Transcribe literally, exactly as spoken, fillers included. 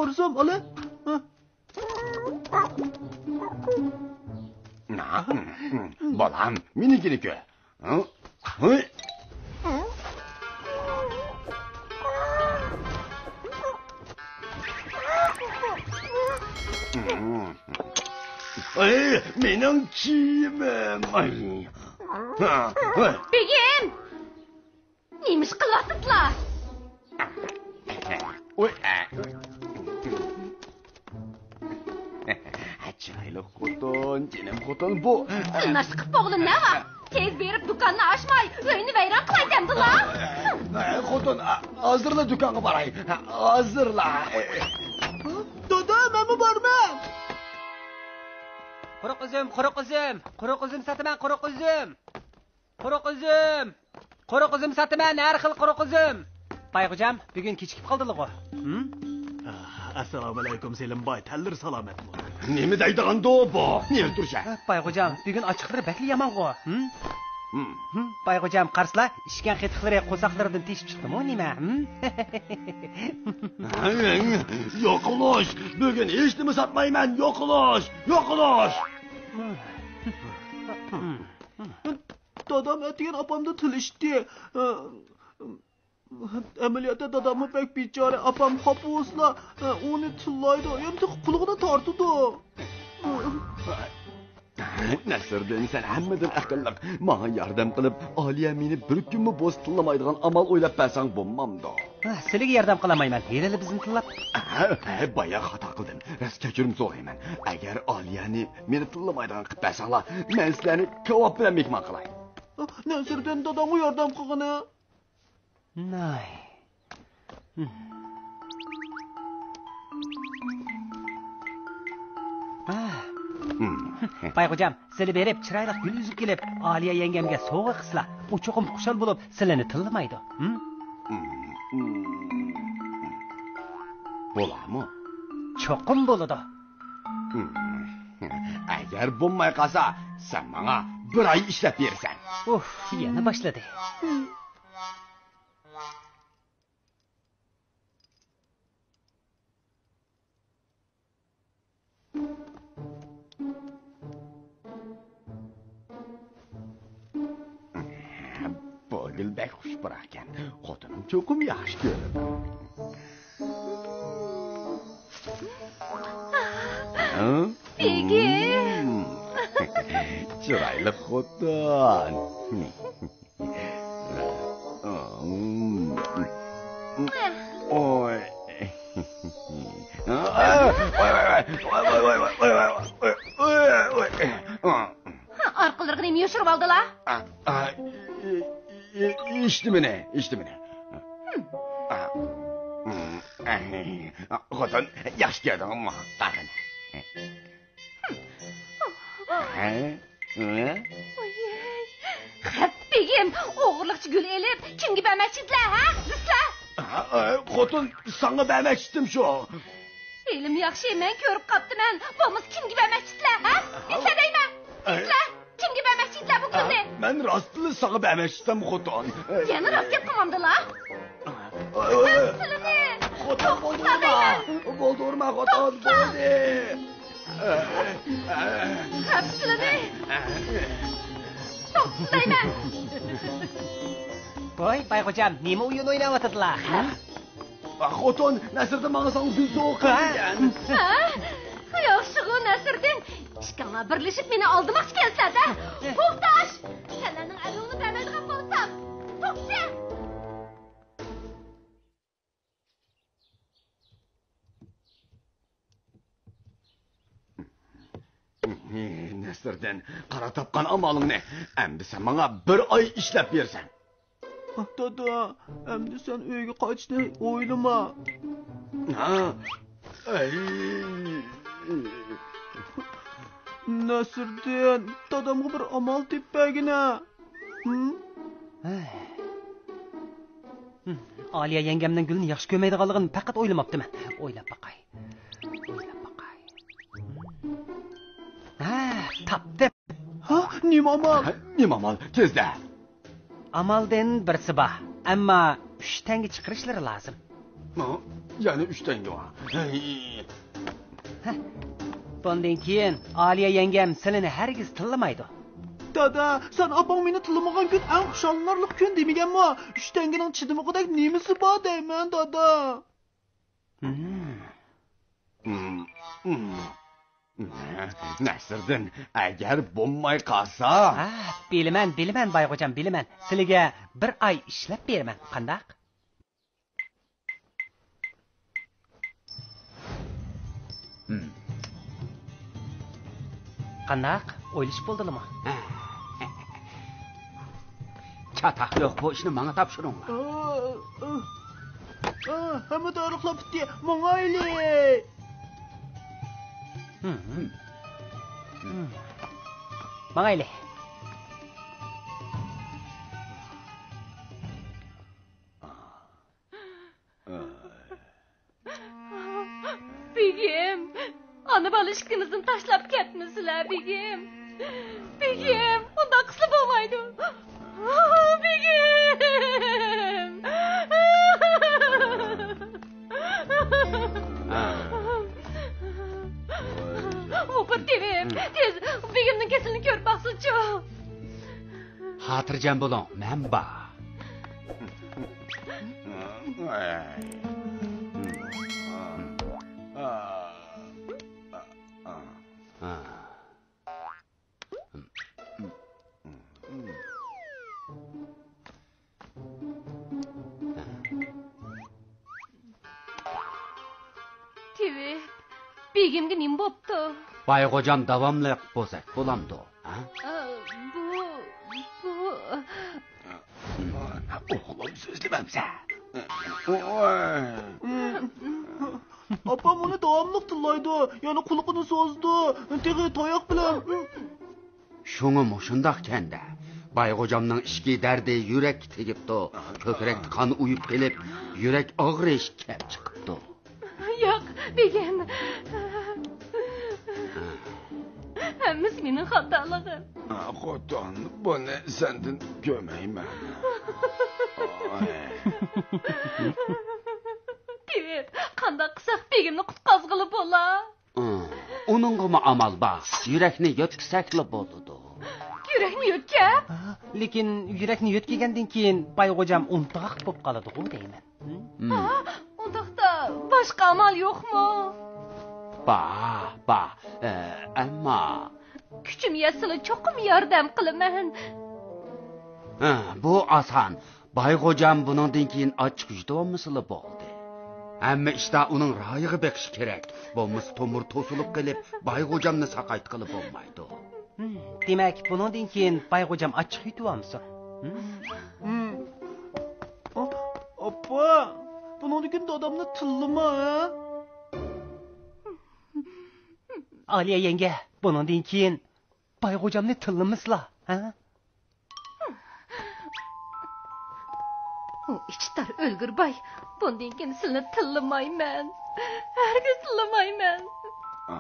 قارىسام، ئالە. ھە. بالام، مېنىڭكىنى كۆر. ھە؟ ھە؟ ئەي، مېنىڭ كىيىمىم. ئەي. ھە، ھە. بېگىم! نېمە ئىش قىلىۋاتىسىلەر؟ ئۇي، ئە. چىرايلىق خوتۇن، جېنىم خوتۇن، بۇ. تىلناشلىق قىلىپ بولغىلى نە بار؟ تېز بېرىپ دۇكاننى ئاچماي، ئۆينى ۋەيران قىلاي دەمدىلا. ئە، خوتۇن، ئا، ھازىرلا دۇكانغا باراي. ھازىرلا. دادا، مەنمۇ بارىمەن. قۇرۇق ئۈزۈم، قۇرۇق ئۈزۈم، قۇرۇق ئۈزۈم ساتىمەن، قۇرۇق ئۈزۈم. قۇرۇق ئۈزۈم! قۇرۇق ئۈزۈم ساتىمەن، ھەر خىل قۇرۇق ئۈزۈم! بايغوجام، بۈگۈن كېچىكىپ قالدىلىغۇ. ھىم؟ ئەسسالامۇئەلەيكۇم، سېلىم باي، تەنلىرى سالامەتمۇ؟ نېمە دەيدىغاندۇ بۇ؟ نېرى تۇرۇش ھە؟ بايغوجام، بۈگۈن ئاچچىقلىرى بەكلا يامانغۇ. ھىم؟ ھىم. ھىم، بايغوجام، قارىسىلا، ئىچكەن قېتىقلىرى قورساقلىرىدىن تېشىپ چىقتىمۇ نېمە؟ ھىم؟ يوقىلىش! بۈگۈن ھېچنېمە ساتمايمەن، يوقىلىش! يوقىلىش! ھىم. دادام ئەتىگەن ئاپامدا تىللىشىپتۇ. ئەمەلىيەتتە داداممۇ بەك بىچارە، ئاپام خاپا بولسىلا، ئۇنى تىللايدۇ، يەنە تېخى قۇلىقىنى تارتىدۇ. نەسىردىن، سەن ھەممىدىن ئەقىللىق. ماڭا ياردەم قىلىپ، ئالىيە مېنى بىر كۈنمۇ بولسا تىللىمايدىغان ئامال ئويلاپ بەرسەڭ بولمامدۇ؟ ھە، سىلىگە ياردەم قىلالمايمەن، ھېلىلا بىزنى تىللاپ. ھە، ھە، بايا خاتا قىلدىم. راست كەچۈرۈم سورايمەن. ئەگەر ئالىيەنى مېنى تىللىمايدىغان قىلىپ بەرسەڭلار، مەن سىلەرنى كاۋاپ بىلەن مېھمان قىلاي. نەسىردىن داداڭغا ياردەم قىلغىنە. ناي. بايغوجام، سىلى بېرىپ، چىرايلىق گۈل ئۈزۈپ كېلىپ، ئالىيە يەڭگەمگە سوۋغا قىلسىلا، ئۇ چوقۇم خۇشال بولۇپ، سىلىنى تىللىمايدۇ. ھىم؟ بولامۇ؟ چوقۇم بولىدۇ. ئەگەر بولماي قالسا، سەن ماڭا بىر ئاي ئىشلەپ بېرىسەن. ئۇھ، يەنە باشلىدى. بۇ گۈل بەك خۇش پۇراقكەن. خوتۇنۇم چوقۇم ياخشى كۆرىدۇ. ھە؟ بېگىم! چىرايلىق خوتۇن. ئوي. ئارقىلىرىغا نېمە يوشۇرۇۋالدىلا؟ ئىشتىمىنى، ئىشتىمىنى. خوتۇن، ياخشى كەلدىڭمۇ؟ ھە؟ ھە؟ ئويەي. خەپ بېگىم، ئوغرىلىقچە گۈل ئېلىپ، كىمگە بەرمەكچىدىلە، ھە؟ دېسىلە. ھە، ئە، خوتۇن، ساڭا بەرمەكچىدىم شۇ. ھېلىمۇ ياخشى، مەن كۆرۈپ قاپتىمەن. بولمىسا كىمگە بەرمەكچىدىلە، ھە؟ دېسىلە دەيمەن. دېسىلە، كىمگە بەرمەكچىدىلە بۇ گۈلنى؟ مەن راستلا ساڭا بەرمەكچىدىم، خوتۇن. يەنە راست گەپ قىلمامدىلا؟ ئە، ئە، ئە. سىلىنى. خوتۇن، بولدى، ئۇرما. بولدى، ئۇرما، خوتۇن، بولدى. قەپسىلىنى توختىتايمەن. ۋاي، بايغوجام، نېمە ئويۇن ئويناۋاتىدىلا؟ خوتۇن، نەسىردىن ماڭا ساڭا گۈل سوۋغا قىلدى دېگەن. ھە؟ ياخشىغۇ، نەسىردىن. ئىككىڭلار بىرلىشىپ مېنى ئالدىماقچى كەلسىلەر-دە. توختاش! سەنلەرنىڭ ئەرلىرىڭنى بەرمەيدىغان بولسام. توختىشە! نەسىردىن، قارا تاپقان ئامالىڭنى. ئەمدى سەن ماڭا بىر ئاي ئىشلەپ بېرىسەن. دادا، ئەمدى سەن ئۆيگە قايتىشنى ئويلىما. ھە؟ ئەي. نەسىردىن، دادامغا بىر ئامال تېپىپ بەرگىنە. ھىم؟ ئالىيە يەڭگەمنىڭ گۈلنى ياخشى كۆرمەيدىغانلىقىنى پەقەت ئويلىماپتىمەن. ئويلاپ باقاي. ئويلاپ باقاي. ھە، تاپتىم. ھە، نېمە ئامال؟ ھە، نېمە ئامال؟ تېزدە. ئامالدىن بىرسى بار، ئەمما ئۈچ تەڭگە چىقىرىشلىرى لازىم. ھە؟ يەنە ئۈچ تەڭگە. ھەي. بۇندىن كېيىن ئالىيە يەڭگەم سىلىنى ھەرگىز تىللىمايدۇ. دادا، سەن ئاپاڭ مېنى تىللىمىغان كۈن ئەڭ خۇشاللىنارلىق كۈن دېمىگەنمۇ؟ ئۈچ تەڭگىنىڭ چىدىمىغۇدەك نېمىسى بار دەيمەن، دادا. نەسىردىن، ئەگەر بولماي قالسا. ھە، بىلىمەن، بىلىمەن، بايغوجام، بىلىمەن. سىلىگە بىر ئاي ئىشلەپ بېرىمەن، قانداق؟ قانداق؟ ئويلىشىپ بولدىلىمۇ؟ چاتاق يوق، بۇ ئىشنى ماڭا تاپشۇرۇڭلار. ھەممە تارىخلار پۈتتى، ماڭايلى. ماڭايلى. بېگىم، ئانا بالا ئىككىمىزنى تاشلاپ كەتمىسىلە، بېگىم. بېگىم، ئۇنداق قىلسا بولمايدۇ. بېگىم. ئوپېراتىۋ، تېز، بېگىمنىڭ كېسىلىنى كۆرۈپ باقسىچۇ. خاتىرجەم بولۇڭ، مەن بار. تېۋىپ، بېگىمگە نېمە بوپتۇ؟ بايغوجام داۋاملىق بوزەك بولامدۇ؟ ھە؟ ئا، بۇ، بۇ. ئوغلۇم سۆزلىمەمسەن. ئاپام ئۇنى داۋاملىق تىللايدۇ، يەنە قۇلىقىنى سوزىدۇ، تېخى تاياق بىلەن. شۇڭا مۇشۇنداق كەندە. بايغوجامنىڭ ئىچكى دەردى يۈرەككە تېگىپتۇ. كۆكرەكتە قان ئۇيۇپ قېلىپ، يۈرەك ئاغرىش كەپ چىقىپتۇ. ياق، بېگىم. ھەممىسى مېنىڭ خاتالىقىم. خوتۇن، بۇنى سەندىن كۆرمەيمەن. تېۋىپ، قانداق قىلساق بېگىمنى قۇتقازغىلى بولا؟ ئۇنىڭغىمۇ ئامال بار. يۈرەكنى يۆتكىسەكلا بولىدۇ. يۈرەكنى يۆتكەپ؟ لېكىن يۈرەكنى يۆتكىگەندىن كېيىن بايغوجام ئۇنتۇغاق بولۇپ قالىدىغۇ دەيمەن. ھە؟ ئۇنداقتا باشقا ئامال يوقمۇ؟ بار، بار. ئە، ئەمما. كۈچۈم يەتسىلا چوقۇم ياردەم قىلىمەن. ھە، بۇ ئاسان. بايغوجام بۇنىڭدىن كېيىن ئاچچىق يۇتۇۋالمىسىلا بولدى. ھەممە ئىشتا ئۇنىڭ رايىغا بېقىش كېرەك. بولمىسا تومۇر توسۇلۇپ قېلىپ، بايغوجامنى ساقايتقىلى بولمايدۇ. دېمەك، بۇنىڭدىن كېيىن بايغوجام ئاچچىق يۇتۇۋالمىسۇن. ئاپا، بۇنىڭدىن كېيىن دادامنى تىللىما، ھە؟ ئالىيە يەڭگە، بۇنىڭدىن كېيىن بايغوجامنى تىللىمىسىلا، ھە؟ ئۇ ئىچى تار ئۆلگۈر باي. بۇندىن كېيىن سىلىنى تىللىمايمەن. ھەرگىز تىللىمايمەن. ئا،